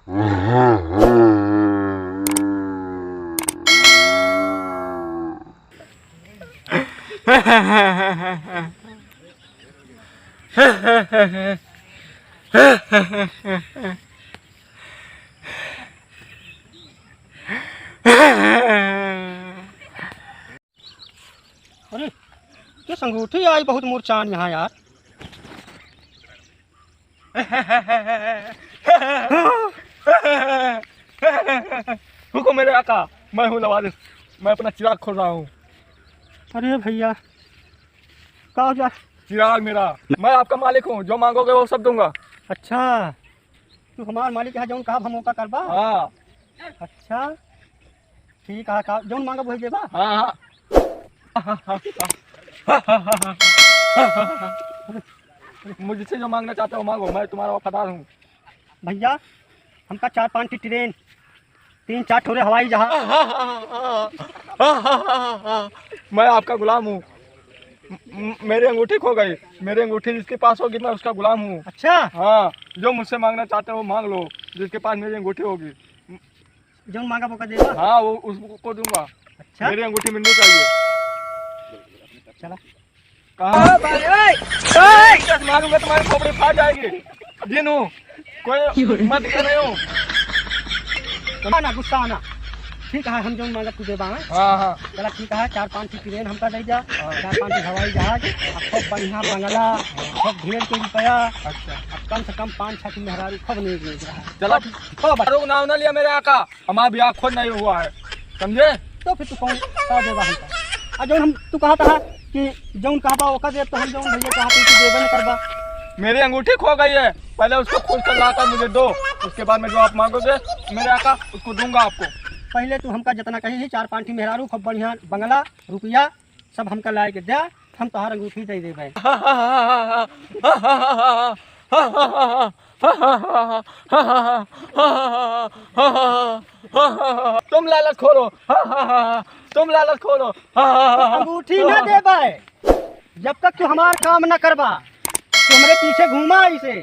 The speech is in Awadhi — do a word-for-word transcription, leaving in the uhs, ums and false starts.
अरे, किस अंगूठी आई बहुत मुरचान यहाँ यार। रुको मेरे आका, मैं हूँ लवारिस, मैं अपना चिराग खोज रहा हूँ। अरे भैया, का हो जा? चिराग मेरा, मैं आपका मालिक हूँ, जो मांगोगे वो सब दूंगा। अच्छा, तू हमार मालिक है, जौन कहब हम ओका करबा? हाँ। अच्छा, ठीक है, का जौन मांगब वही देबा? हाँ, हाँ। मुझसे जो मांगना चाहते हो मांगो, मैं तुम्हारा वफादार हूँ। भैया, हमका चार पाँच ठी ट्रेन, तीन चार ठोरे हवाई जहाज। मैं आपका गुलाम हूँ। म-, म-, मेरी अंगूठी खो गई, मेरी अंगूठी जिसके पास होगी मैं उसका गुलाम हूँ। अच्छा। हाँ, जो मुझसे मांगना चाहते हो मांग लो, जिसके पास मेरी अंगूठी होगी। जौन मांगा वो का देगा? हाँ, वो उसको दूंगा। अच्छा। मेरी अंगूठी मिलनी चाहिए। चला। कहाँ? ओ भाई, ओए, ओए! जब मारूंगा तुम्हारी खोपड़ी फाट जाएगी। जिन हूँ, कोई हिम्मत कर रहे हो। ना, ना, गुस्सा आना। ठीक है, हम जौन मांगब तू देबा, हैं? हाँ, हाँ। चला ठीक है, चार पाँच ठी ट्रेन हमका दे जा, हाँ। चार पाँच ठी हवाई जहाज, आ खूब बढ़िया बंगला, खूब ढेर के रुपया, अच्छा। आ कम से कम पाँच छह ठी मेहरारू खूब नेक नेक रहा। चला खूब, ठीक। खूब। मेहरारू का नाम ना लिया मेरे आका। हमारा ब्याह खुद नहीं हुआ है, समझे? तो फिर तू कौन का देबा हमका? आ जौन हम, तू कहत रहा कि जौन कहबा ओका देब, तो हम जौन भैया कहत हई, तू देबे न करबा। मेरी अंगूठी खो गई है, पहले उसको खोज कर लाकर मुझे दो, उसके बाद में जो आप मांगोगे मेरे आका, उसको दूंगा आपको। पहले तू हमका जितना कही ही, चार पाँच ठी मेहरारू, खूब बढ़िया बंगला, रुपया, सब हमका लाए के द्या, हम तोहार अंगूठी दे देबे। तुम लालच खोरो, तुम लालच खोरो। अंगूठी ना देबे, जब तक तू हमार काम ना करबा, तू हमरे पीछे घूमा ऐसे।